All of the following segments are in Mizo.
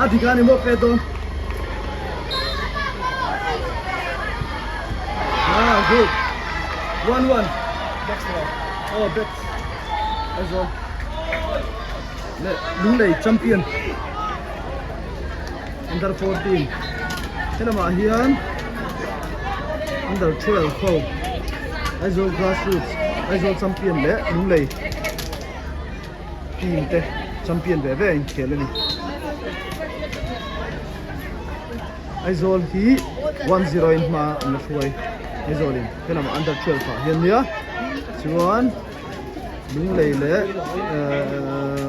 A dik a ni maw pet dawn. Ah, good. 1-1. Oh, bet. Aizawl. Le Lunglei champion. Under 14. Helamah hian under 12 ho Aizawl grassroots Aizawl champion leh Lunglei team te champion ve ve a inkhel a ni. Aizawl hi 1-0 in hma an la hruai Aizawl in helamah under 12 ah hian nia chuan Lunglei leh ehh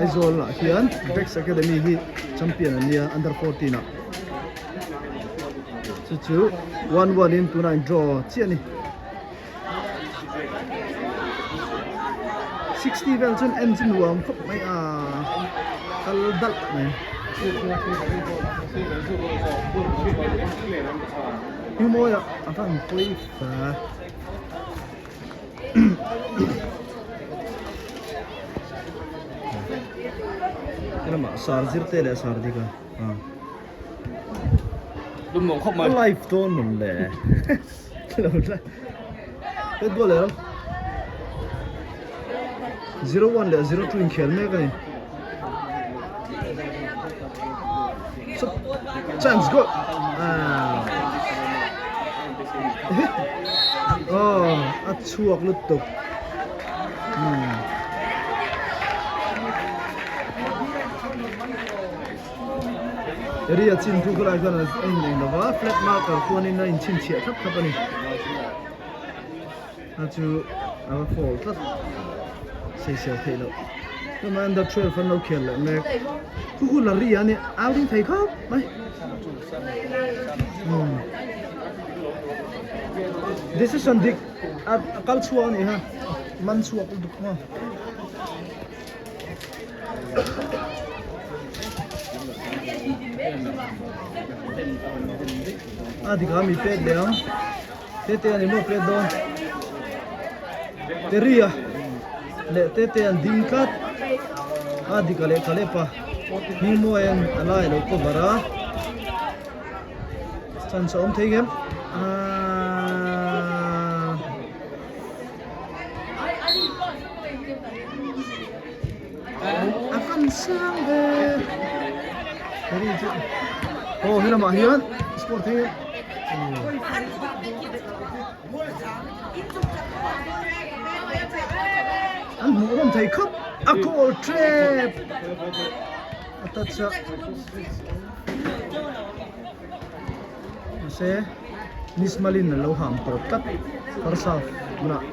Aizawl ah hian Vex Academy hi champion an nia under 14 ah chu chu 1-1 in tunah in draw chiah a ni. 60 vel chuan en chu nuam khawp mai a kal dalh mai. Hmingmawia a van pawi fa. Helamah sar zir te leh sar dik a. A live dawn mawn le. Lo la. Pet goal leh 01 leh 02 inkhel mek a ni. Chance goal. Ah. Oh, a chhuak lutuk. Hmm. Area chin chu khawlai chuan a in eng lova flat marker khuanin a inchhinchhiah thlap thlap a ni a chu a va fall tlat sawisel theih loh chuan under 12 an lo khel leh mek khu khu la ri a nia au ding thei khawp mai umm decision dik a kal chhuak a nih kha man chhuak lutuk maw. A dikah mi pet leh ang tete a ni maw pet dawn Teria leh tete an ding tlat a dikah leh Kalepa Hmingmawia'n a lai a lo cover a chance a awm thei ngem aaa. A fan sang ve heri chu aw he lamah hian sport hi an hmuh awm thei khawp a goal trap a touch a Mahse Nismalin a lo ham tawp tlat first half hmunah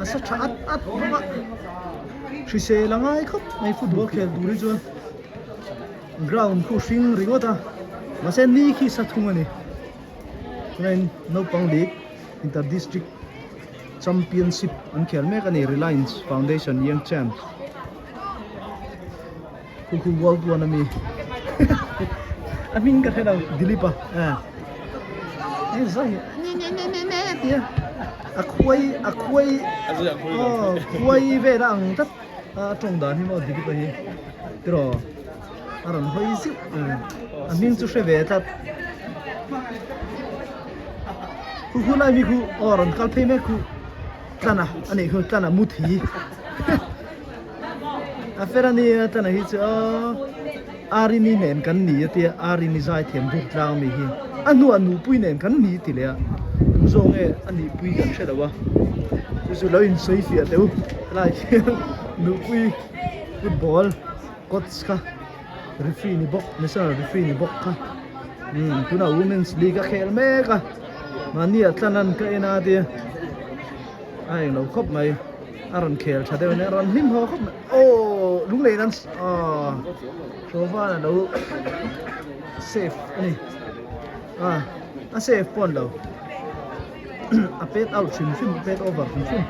a sa tha at at bawk a hrisel a ngai khawp mai football khel tur hi chuan ground khu hring ringawt a mahse ni khi sa thung a ni chuanin naupang league inter district championship an khel mek a ni Reliance Foundation Young Champs. Khu khu world one ami a hming ka hre lo Dilip a eh zai ne ne ne ne ne tia a khuai a khuai aw khuai vel a ang tlat a tawng dan hi maw Dilip a hi tiraw a rawn hawi zeuh a hming chu hre ve tlat khu khu lai mi khu aw rawn kal phei mek khu tlana a nih khu tlana mu thi. A fer a nia tana hi chu Arini nen kan ni a tia Arini zaithiam dur tlang ami hi a hnuah nupui nen kan ni ti leh a tu zawk nge a nihpui kan hre lo a chu chu lo insawi fiah teh u helai hian nupui football coach kha referee ni bawk national referee ni bawk kha umm tunah women's league a khel mek a mahni ah tlan an ka en a tia a englo khawp mai. A rawn khel tha deuh ania a rawn hlim haw khawp mai aw lunglein an aw Shovan a lo save a ni a a save pawh an lo a pet out hrim hrim a pet over hrim hrim.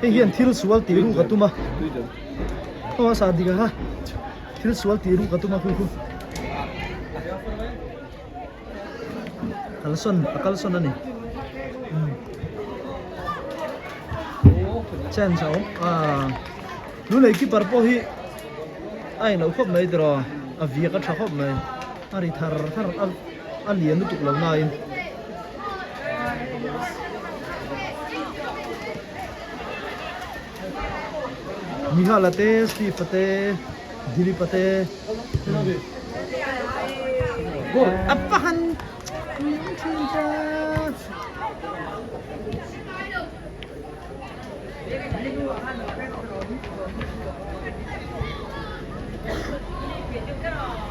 Hei hian thil sual tih ruk a tum a aw a sah dik ang a. Thil sual tih ruk a tum a khu khu. Kalsawn a kalsawn a ni. Chance a awm ah Lunglei keeper pawh hi a englo khawp mai tiraw a viak a tha khawp mai a ri thar thar a a lian lutuk lo nain. Nihal a te Steve a te Dilip a te goal a pahan thin ta.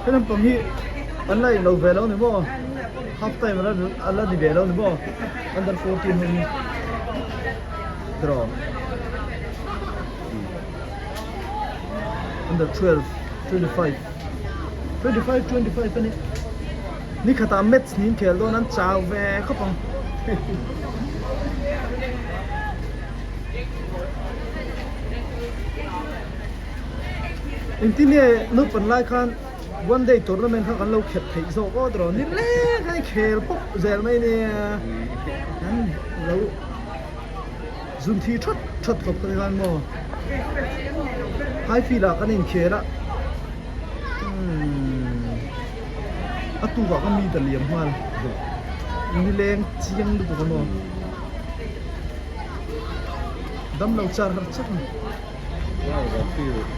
He lampang hi an la inlo ve lo ni maw half time ala ala ni ve lo ni maw under 14 ho hi draw under 12 25 25 25 ani ni khatah match niin khel dawn an chau ve khawp ang. Engtin nge naupang lai khan one day tournament kha kan lo khelh theih zawk aw tiraw ni leng a khel pawp zel mai nia kan lo zun thi that that khawp kha khan maw high field ah kan inkhel a umm a tukah ka mi ta liam nghal nileng chiang lutuk a maw. Damlo char har chak a ni.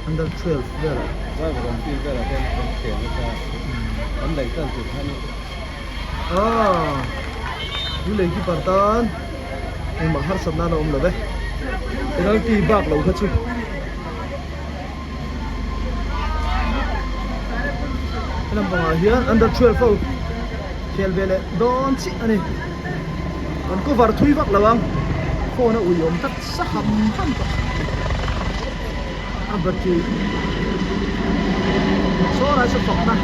Under 12 velah. Aaa Lunglei keeper tan engmah harsatna a la awm lo ve. Penalty bak lo kha chu. He lampangah hian under 12 ho khel ve leh dawn chiah a ni. An cover thui vak lo ang phone a ui awm tlat sa ham ham tawh a battery saw lai saw fakna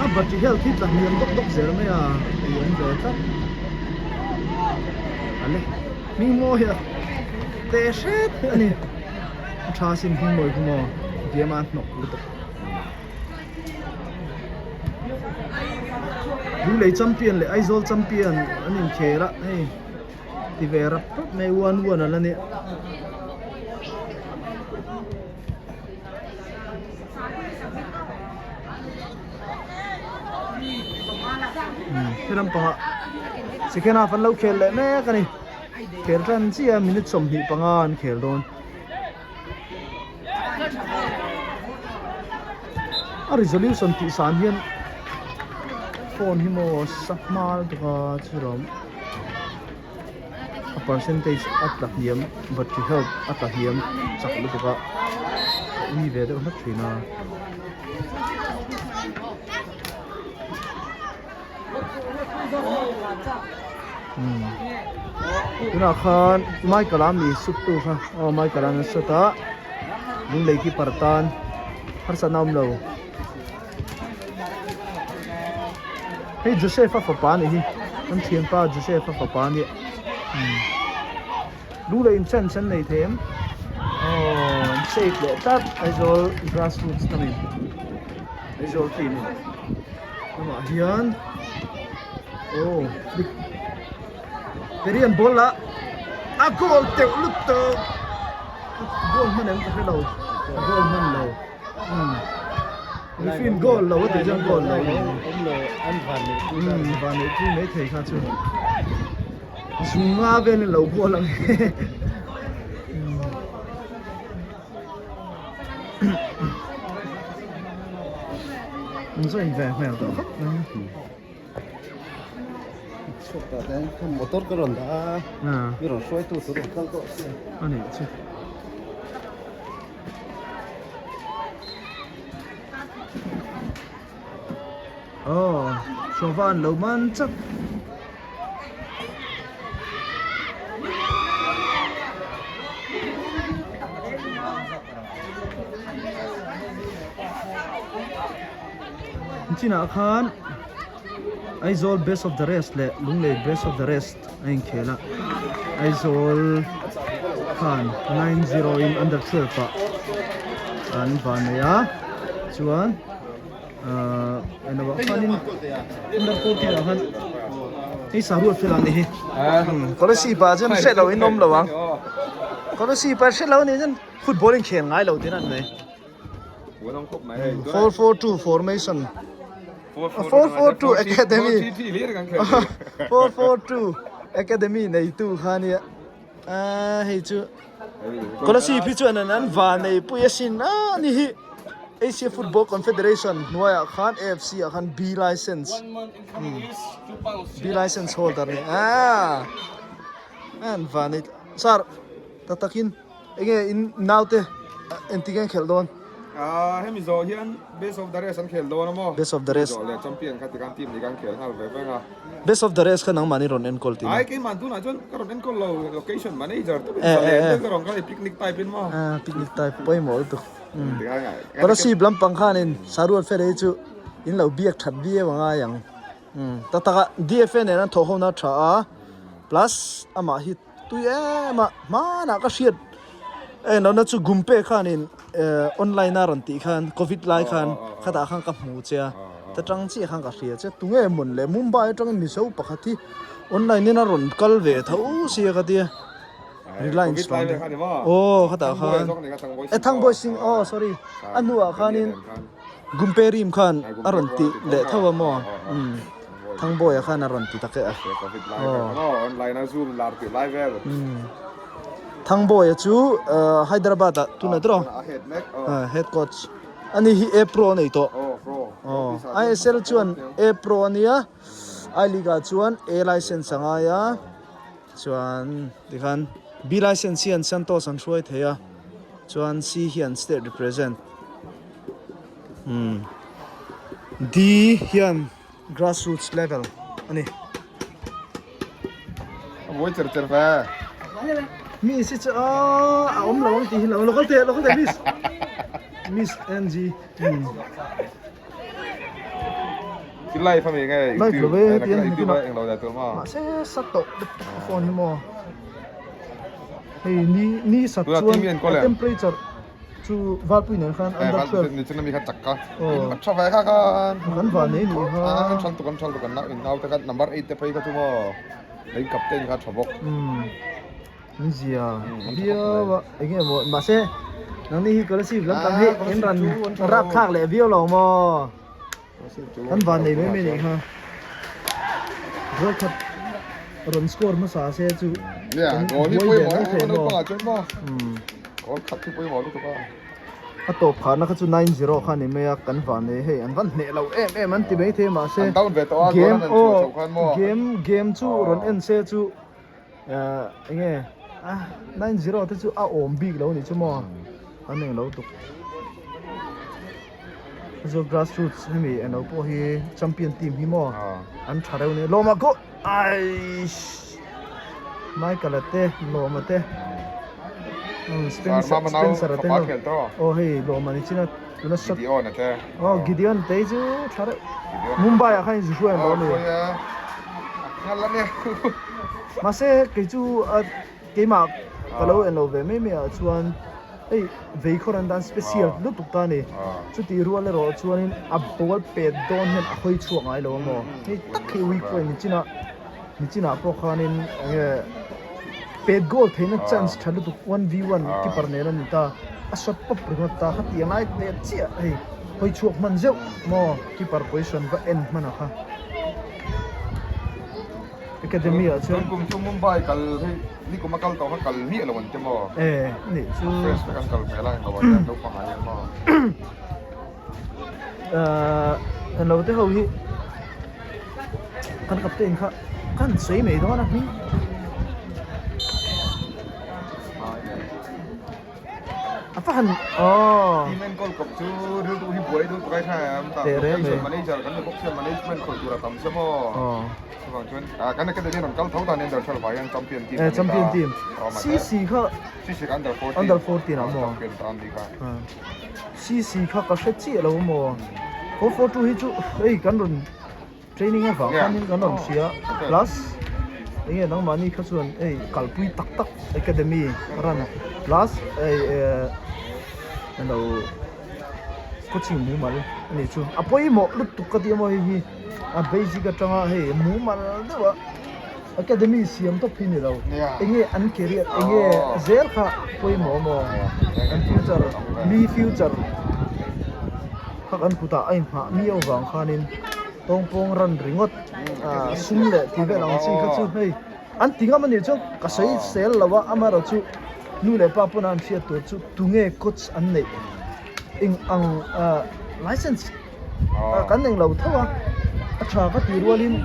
a battery health hi tla hniam dawk dawk zel mai a ui awm ve tlat ale hming mawi hi a teh hret a ni a tha sin hming mawi khu maw game a hnawk lutuk. Lunglei champion leh Aizawl champion an inkhel a hei ti ve rap rap mai one one a la nia. He lampangah second half an lo khel leh mek a ni khel tan chiah a minute 25 an khel dawn. A resolution tih san hian phone hi maw sa hma lutuk a churam a percentage a tla hniam battery health a tla hniam chak lutuk a a ui ve deuh hlek thin a. Tunah khan Michael a mi sup tu kha aw Michael a an sut a Lunglei keeper tan harsatna a awm lo hei Joseph a fapa a nih hi kan thianpa Joseph a fapa a nia Lunglei in chance an nei thei em aw an save leh tlat Aizawl grassroots lamin Aizawl team in. Lamah hian aw flick Perian ball lah a goal teuh lut tawh goal hman em ka hre lo a goal hman lo umm referee goal lo a tih chuan goal lo umm van neih pui mai thei kha chu zunga velin lo goal ang e. An zawn ve hmel tawh khawp mai Chhuak tah te kha motor ka rawn dah a mi rawn hruaitu tur rawn kal tawh si a nih chu aw sofa an lo man chak. Chinah khan Aizawl best of the rest leh Lunglei best of the rest a inkhel a Aizawl khan 9-0 in under 12 ah an van nei a chuan. Ahh englo ah khanin under 14 ah khan hei saruat fel ah ni hi Kolasib ah chuan hre lo in awm lo ang Kolasib ah hre lo a nih chuan football in khel ngai lo tih an mai 442 formation 442 academy 442 academy neitu kha nia ahh hei chu Kolasib hi chuan an van nei pui asin a ni hi Asia Football Confederation hnuaiah khan AFC ah khan B license B license holder ni a an van nei sir tak takin enge in naute engtin nge an khelh dawn. Ahh hemi zawh hian best of the rest an khel dawn a maw? Best of the rest. Zawh leh champion kha tikhan team nih khan khel nghal ve veng a. Best of the rest kha nangmahni rawn enkawl tih na. Ai keimah tunah chuan ka rawn enkawl lo location manager te pawh in sa leh ka rawn kal picnic type in maw? Ah picnic type pawimawh lutuk. Kolasib lampang khanin Saruat Fere hi chu in lo biak that viau a ngai ang. Tak tak a DFA nen an thawh ho na tha a plus amah hi Tui em a, hmanah ka hriat en lohna chu Gumpe khanin online a rawn tih khan covid lai khan khatah khan ka hmu che a, ta tang chiah khan ka hria che tunge mawn le Mumbai atangin Mizo pakhat hi online in a rawn kal ve tho sia ka tia Reliance vang te aw khatah khan e Thangbawi Singh aw sorry a hnuah khanin Gumpe rim khan a rawn tih leh tho a maw umm. Thangbawi ah khan a rawn ti tak e a. Thangbawi a chu Hyderabad ah tuna tawh head coach ani hi A pro a nei tawh. ISL chuan A pro a nia I league ah chuan A license a ngai a chuan tikhan B license hian Santos an hruai thei a chuan C hian state represent D hian. Grassroots level a ni. A buai cher cher ve. Miss hi chu a a awm lo ang tih hi lo lo kal teh lo kal teh miss. Miss NG. Ki live ami nge Live lo ve hetiang hi tin eng lo da tur ma. Mahse sat tawh phone hi maw. Hei ni ni sat chuan temperature Chu Valpui nen khan under 12. Ni chu mi kha chak ka. A tha ve kha khan. Kan van nei ni kha. An thal tuk an thal tuk an nau in nau te kha number 8 te phei kha chu maw. Lei captain kha tha bawk. Um. An zia. Viau a enge maw mahse nangni hi Kolasib lampang hi in ran rap thlak leh viau lo maw. Kan van nei mai mai nih kha. Goal khat rawn score hmasa se chu kan buai ve mai thei maw. Goal khat hi pawimawh lutuk a. A tawp kharna kha chu 9-0 kha ni mai a, kan van nei hei an van hneh lo em em an ti mai thei mahse game aw game game chu rawn en se chu enge 9-0 te chu a awm bik lo nih chu maw an englo tuk. Zo grassroots hemi eno pawh hi champion team hi maw an tha reuh nia lawma goal aish Michael a te lawma te Spencer Spencer a te ho aw hei lawma ni chin a tuna shot Gideon a te aw Gideon te hi chu tha reuh Mumbai ah khan in zu hruai ang lo ani mahse kei chu a Keimah ka lo en lo ve mai mai ah chuan hei veikhawr an dan special lutuk ta a ni. Chutih rual erawh chuanin a ball pet dawn hian a hawi chhuak ngai lo a maw. Hei tak hi weak point nichinah nichinah pawh khanin enge pet goal theihna chance tha lutuk 1v1 keeper nen a ni ta. A shot pawp ringawt ta kha tih a ngai teh chiah hei hawi chhuak hman zeuh maw keeper position va en hman a kha. Academy ah chuan Tun kum chu Mumbai kal hei nikum a kal tawh kha kal miah lo an ti maw? E nih chu Fresh vek an kal hmel a englo ah hian naupang ah hian maw? Ahh englo te ho hi kan captain kha kan sawi mai dawn a hming. A va han aww. Team enkawl kawp chu rilru hi buai deuh tuk ai tha em tah location manager kan ni bawk sia management khawih tur a tam sia maw chuvang chuan kan academy rawn kal tho dan in under 12 ah hian champion team kan ni ta champion team CC kha CC kha under 14 under 14 ah maw champion ta an ni kha CC kha ka hre chiah lo maw 442 hi chu hei kan rawn Training avang khanin kan rawn hria plus enge nangmahni kha chuan hei kalpui tak tak academy run plus hei alo coaching mumal a nih chu a pawimawh lutuk ka tih a maw hei hi a basic atanga hei mumal deuh a academy siam tawp hi ni lo eng nge an career eng nge zel kha pawimawh a maw an future mi future kha kan kutah a inhmah miau vang khanin tawngpawng ran ringawt ah sum leh tih vel ang chi kha chu hei an ti ngam a nih chuan ka sawi sel lo a amaherawhchu nu leh pa pawn an hriat tur chu tunge coach an neih eng ang ah license kan eng lo tho a a tha ka tih rualin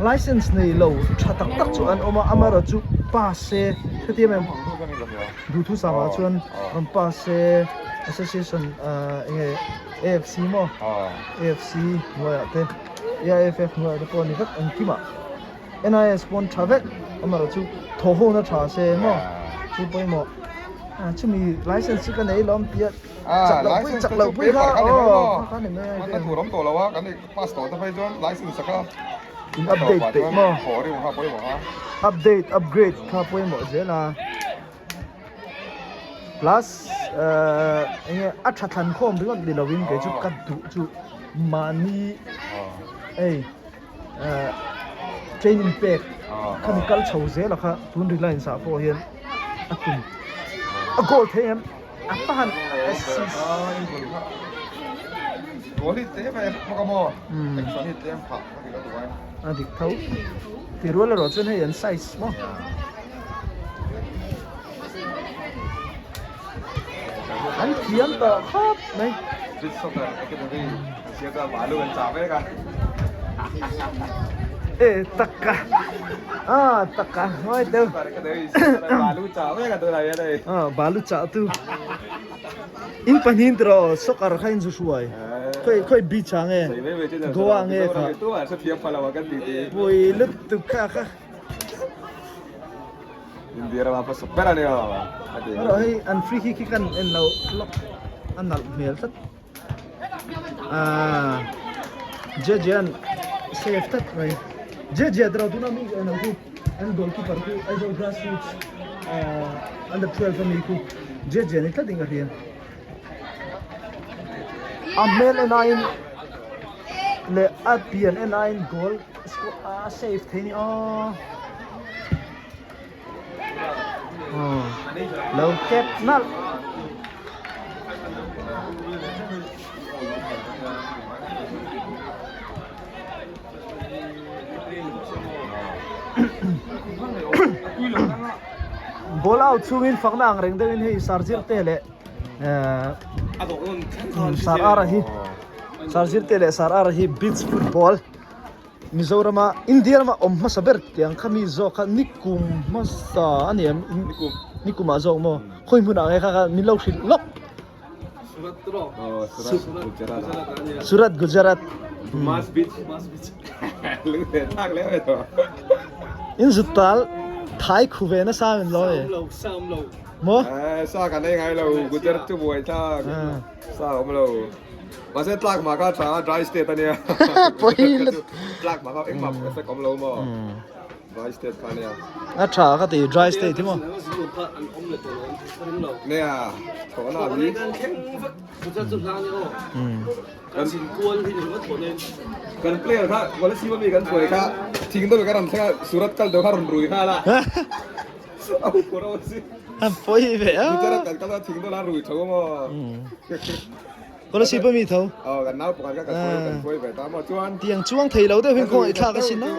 license nei lo tha tak tak chu an awm a amaherawhchu pass se heti em em duhthusam ah chuan rawn pass se association ah eng nge AFC maw AFC hnuaiah te AIFF hnuaiah te pawh a ni vek engkimah NIS pawn tha vek amaherawhchu thawhhawna tha se maw chu pawimawh chumi license chu ka nei lawm tia chak loh pui chak loh pui kha aw kha ni mai a ka tur awm tawh lo a kan pass tawh te phei chuan license kha in update peih maw thawh rim kha pawimawh a update upgrade kha pawimawh zel a plus eng nge a tha thlan khawm ringawt ni lovin kei chu ka duh chu mahni ei training pek khami kal chho zel a kha tun Reliance ah pawh hian a tum a goal thei em a va han assist a dik tho ti rual erawh chuan hei an size maw an thiam tawh khawp mai. E taka a taka ngai deuh a balu chah tu in pahnih tiraw soccer kha in zu hruai khawi khawi beach ah nge Goa ah nge kha pui lutuk kha kha hei an free kick hi kan en lo lawk a nalh hmel tlat. Ah, Jeje an save tlat mai. Jeje tiraw tuna mi en ang chu an goalkeeper khu Aizawl grassroots ah under 12 ami khu Jeje ni tlat in ka hria. A hmel en aiin leh a pian en aiin goal a save thei ni aw. Lo kep nalh. Ball out chungin fakna ang reng deuhin hei Sarzir te leh Sar Ara hi Sarzir te leh Sar Ara hi beach football Mizorama India lama awm hmasa ber tiang kha mi zawk kha nikum hmasa a ni em nikum ah zawk maw khawi hmunah nge kha kha min lo hrilh lawk Surat Gujarat in zut tal thai khu ve nasa min lo e maw sa kan ei ngai lo Gujarat chu buai thlak sa awm lo. Mahse tlak mah kha tha a dry state a nia. Pawi lut. Tlak mah kha engmah effect awm lo maw. Dry state kha nia. A tha ka ti dry state hi maw. Nia thawhna a ni. Kan player kha Kolasib ami kan hruai kha thing dawlh kan rawn thleng a Surat kal deuh kha rawn rui nghal a. A phur a si. A pawi ve a. Gujarat kan kal a thing dawlh a rui tho maw. Kolasib ami tho. Aw kan nau pakhat kha kan hruai kan hruai ve ta maw chuan. Tiang chuang thei lo deuh hin khawngaih thlak a sin a.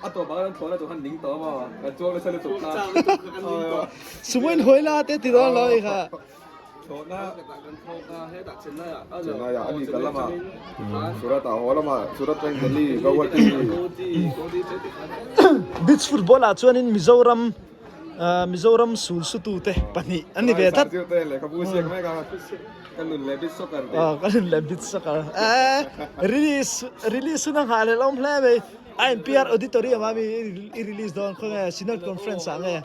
A tawp ah kan thawn a chu khan ning tawh maw. Kan chuang nasa lutuk kha. Sumoin hawi la te ti dawn lo i kha. Thlawhna Chennai ah a ni kal lama Surat ah haw lama Surat atangin Delhi Guwahati. Beach football ah chuanin Mizoram Mizoram sul sutute pahnih an ni ve tlat. Ka nun leh beach soccer tih. Aw ka nun leh beach soccer. Eh release release hun a nghah leh lawm hle mai. INPR auditorium ah mi i release dawn khaw nge Synod conference ah nge.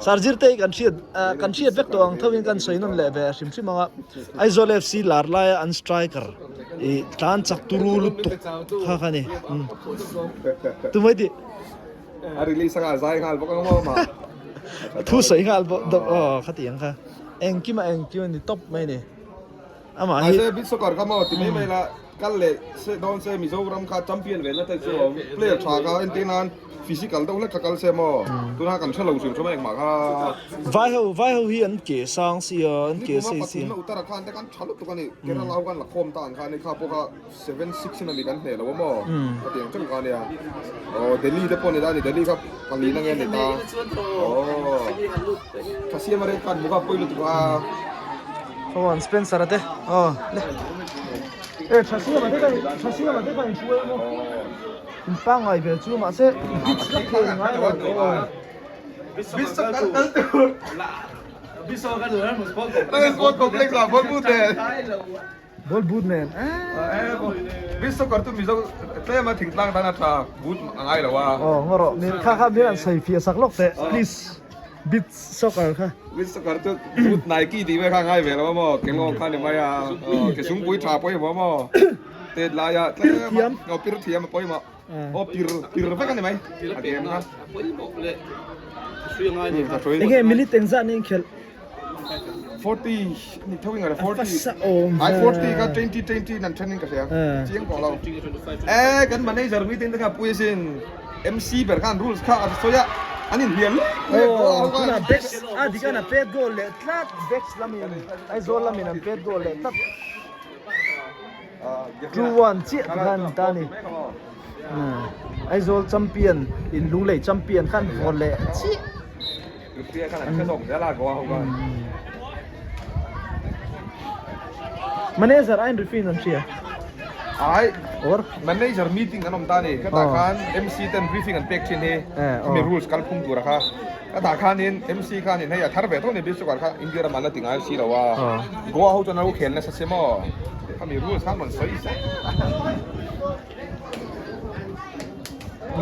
Sir Zirte hi kan hriat kan hriat vek tawh ang tho in kan sawi nawn leh ve hrim hrim ang a Aizawl FC lar laia an striker ih tlan chak turu lutuk kha kha a ni tumai tih A release anga a zai nghal bawk ang maw mah thu sawi nghal bawk dawk aw kha tih ang kha. Engkim a engkim a ni tawp mai ni. Amah hi. Mahse beach soccer kha maw ti mai mai la kal leh se dawn se Mizoram kha champion ve na te chu awm player tha kha entir nan physical deuh hlek kha kal se maw tuna kan hre lo hrim hrim a engmah kha. Vai ho vai ho hi an ke sang sia an ke sei sia. Ni kuma pathumna Uttarakhand te khan tha lutuk a ni Kerala ho khan la khawm ta ang kha ni kha pawh kha 7 6 in ami kan hneh lo a maw a tiang chauh kha ania aw Delhi te pawh ni ta ni Delhi kha palina nge ni ta aw tha siam a red card bawk a pawi lutuk a. Aw an Spencer a te aw le e tha siam a te ka tha siam a te ka in hruai a maw in pangngai ve chu mahse beach la khel ngai lo aw. Beach kal kal tur Sport complex ah ball boot nen. Ball boot nen eeh. Beach soccer chu Mizo tlem a thingtlang tan a tha boot a ngai lo a. Aw ngaw rawh min kha kha min an sawi fiah sak lawk teh please beach soccer kha. Beach soccer chu boot Nike tih vel kha a ngai ve lo a maw ke lawng kha ni mai a aw ke sungpui tha pawimawh a maw tet lai ah tlem a aw pir thiam a pawimawh aw pir pir vek a ni mai a game kha. Enge minute engzah nen khelh. 40 ni tho in 40 Fasa awm ai 40 ka 20 20 nan then in ka hria chiang tawh lo eh kan manager meeting te kha pui sin MC ber khan rules kha a sawi a an in hlial oh tuna backs a dikana pet goal leh tlat backs lamin Aizawl lamin an pet goal leh tlat 2-1 chiah tikhan ta ni Aizawl champion in Lunglei champion khan vawn leh chiah Manager a in referee an hria. Ai or manager meeting an awm ta ni ka tah khan MC ten briefing an pek thin hi khami rules kal phung tur a kha ka tah khanin MC khanin hei a thar ve tho ni beach soccer kha India ramah an la ti ngai si lo a Goa ho chuan an lo khel nasa si maw khami rules khan rawn sawi zet a.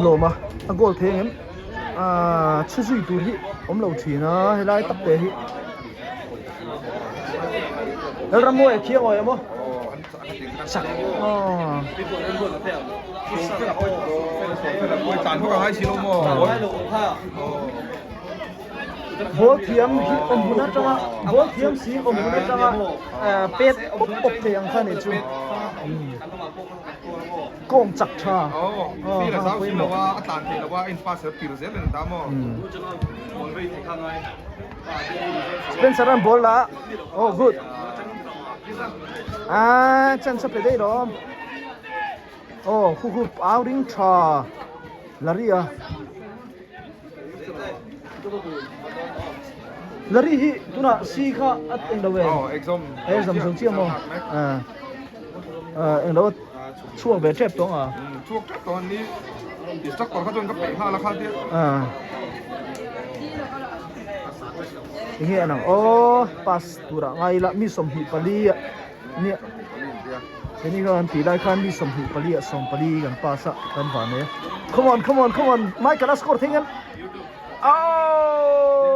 Lawm a, a goal thei ang em? Ahh chhe zui tur hi awm lo thin a helai tak te hi. Lalrammawi a thiang awih maw? Chak aw. Ball thiam hi awm hun atanga ball thiam si awm hun atanga pet pawp pawp thei ang kha nih chu. Kawng chak tha. Aw, feel a zau si lo a, a tlan thei lo a, a in pass a pir zel a ni ta maw? Spencer an ball la, oh good. Ah, chance a pe daih lawm. Oh, khu khu au ring tha. Lari a. Lari hi tunah si kha a eng lo e. Oh, exam. Exam zo chiah maw? Ah. Ah, eng lo chhuak ve tep tawng a. Chhuak tep tawng ni. Instructor kha chuan ka peih nghal a kha tia. Ah. Enge anang oh pass tura ngai la mi 24 nia. Hemi khan tih lai khan mi 24 ah 14 kan pass a kan van e. Come on come on come on Michael a score thei ngem. Oh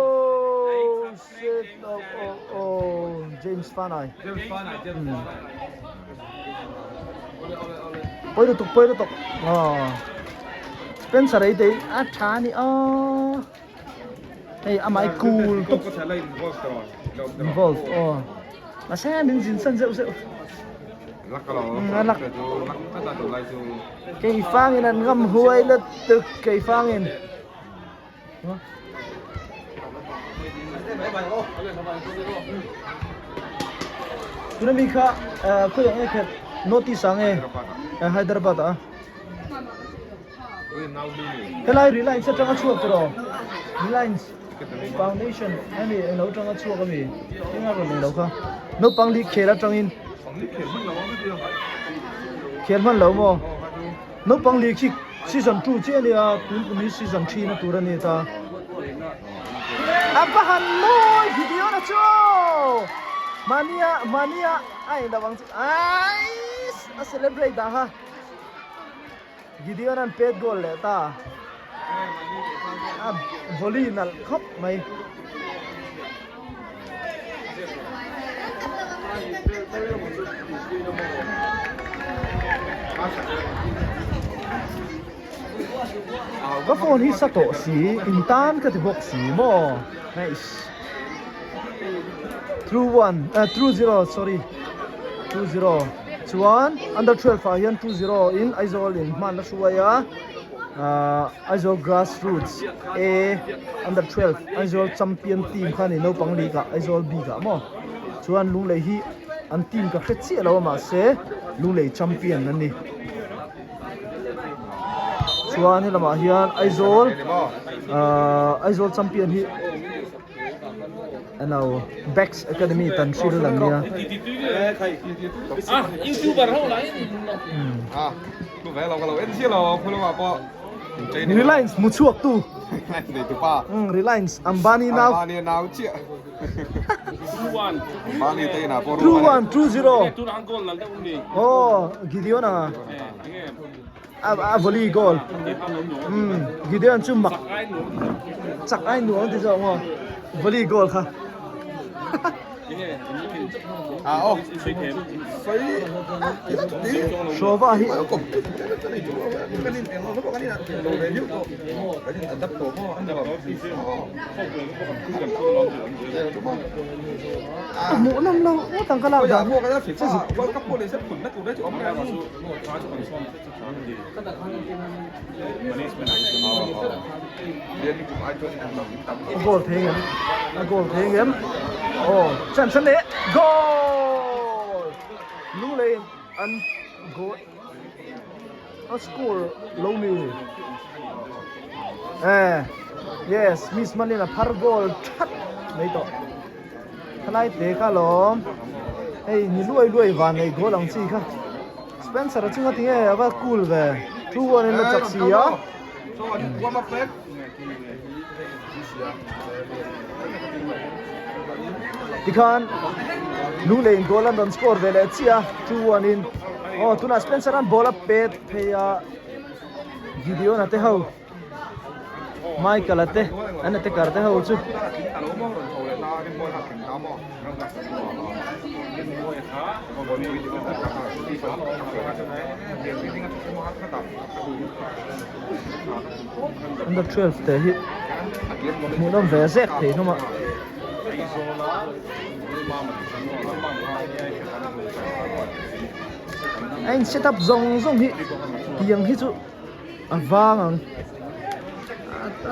shit oh oh oh James Fanai. James Fanai James Fanai. Poi lutuk poi lutuk. Oh. Spencer ei te a tha ni oh. Hei amah hi cool tuk. Involve aw. Mahse min zin san zeuh zeuh. A lak. Kei fangin an ngam huai lutuk kei fangin. Tuna mi kha khawi ang nge khet North East ah nge Hyderabad ah. Helai Reliance atanga chhuak tawh rawh. Reliance Foundation ani eng lo atanga chhuak ami eng a rawn nei lo kha. Naupang li khel atangin khel hman lo maw? Naupang li khi season 2 chiah ania tun kum hi season 3 na tur ani ta. A va han mawi video na chu! Mania mania a englo ang chu aiss a celebrate dah kha. Gideon an pet goal leh ta. A volley nalh khawp mai. Ka phone hi sa tawh si, in tan ka ti bawk si maw? Nice. Two one eh 2-0 sorry 2-0 chuan under 12 ah hian 2-0 in Aizawl in hman a hruai a ah Aizawl grassroots A under 12 Aizawl champion team kha a ni naupang league ah Aizawl bik ah maw chuan Lunglei hi an team ka hre chiah lo a mahse Lunglei champion an ni chuan helamah hian Aizawl ah Aizawl champion hi. Ano Bex Academy tan hril an nia. Reliance hmu chhuak tu. Reliance Ambani nau. 2-1 2-0. Oh Gideon anga. A volley goal umm Gideon chu mak chak ai nuam ti zawk maw volley goal kha Shova hi a hmuh nawm lo ngawt ang ka lak dan. A goal thei ngem a goal thei ngem aw chance an nei goal Lunglei an goal a score lo mi eh yes miss Malin a phar goal that mai tawh thalai te kha lawm hei ni luai luai van nei goal ang chi kha. Spencer a chunga tinge a va cool ve 2-1 in la chak si a. Tikhan Lunglei in goal an rawn score ve leh chiah a 2-1 in. Aw tunah Spencer an ball a pet phei a Gideon a te ho. Michael a te an attacker te ho chu. Under 12 te hi hmuhnawm ve zek thei hlawm a. A in set up zawng zawng hi tiang hi chu. A vang ang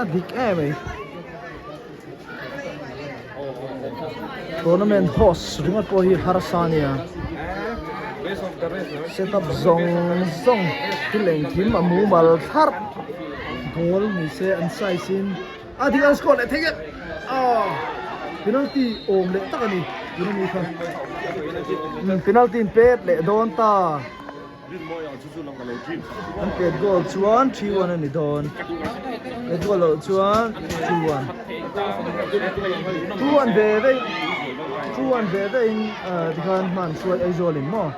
a dik em mai tournament host ringawt pawh hi harsa a nia setup zawng zawng thil engkim a mumal thlarh ball ni se an size in a dik an score leh thei em aw penalty awm leh tak a ni tuna mi kha penalty in pet leh dawn ta. An pet goal chuan 3-1 a ni dawn. Pet goal loh chuan 2-1. 2-1 ve ve 2-1 ve ve in tikhan hman hruai Aizawl in maw.